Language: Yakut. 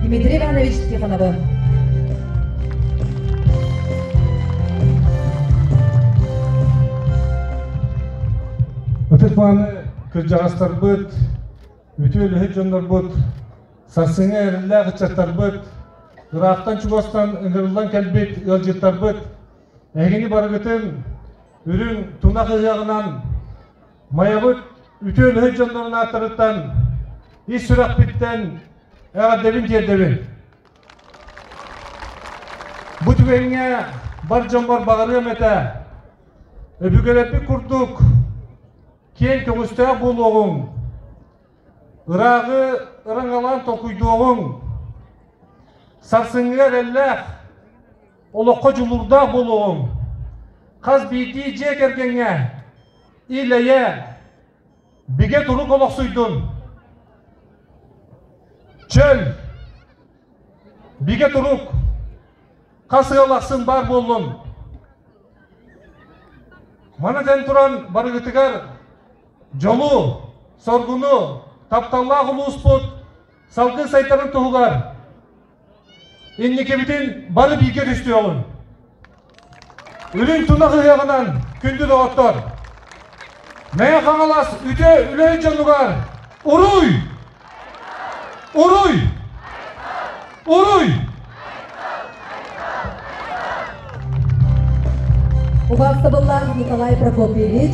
Дмитрий Иванович Тихоновы. Ытык-мааны кырдьаҕастарбыт, үтүө үлэһит дьоннорбут, сарсыҥҥы эрэллээх ыччаттарбыт, ыраахтан-чугастан ыҥырыллан кэлбит ыалдьыттарбыт, эһигини барыгытын үрүҥ тунах ыһыаҕынан Майабыт үтүө үлэһит дьоннорун ааттарыттан ис сүрэхпиттэн эҕэрдэбин тиэрдэбин. Бу түгэҥҥэ бар дьоммор баҕарыам этэ, өбүгэлэрбит курдук киэҥ көҕүстээх буолуоҕуҥ, ырааҕы ыраҥалаан толкуйдуоҕуҥ, сарсыҥҥыга эрэллээх, олоххо дьулуурдаах буолуоҕуҥ. Хас биирдии дьиэ кэргэҥҥэ ил-эйэ, бигэ турук олохсуйдун. Чөл, бигэ турук, хас ыал ахсын баар буоллун. Маны этэн туран барыгытыгар дьолу, соргуну, тапталлаах улууспут салгын сайтарын туһугар Инникибитин бары бииргэ түстүөҕүҥ. Үрүҥ тунах ыһыаҕынан күндү доҕоттор! Мэҥэ Хаҥалас үтүө үлэһит дьонугар уруй! Уруй! Уруй! Убаастабыллаах Николай Прокопьевич!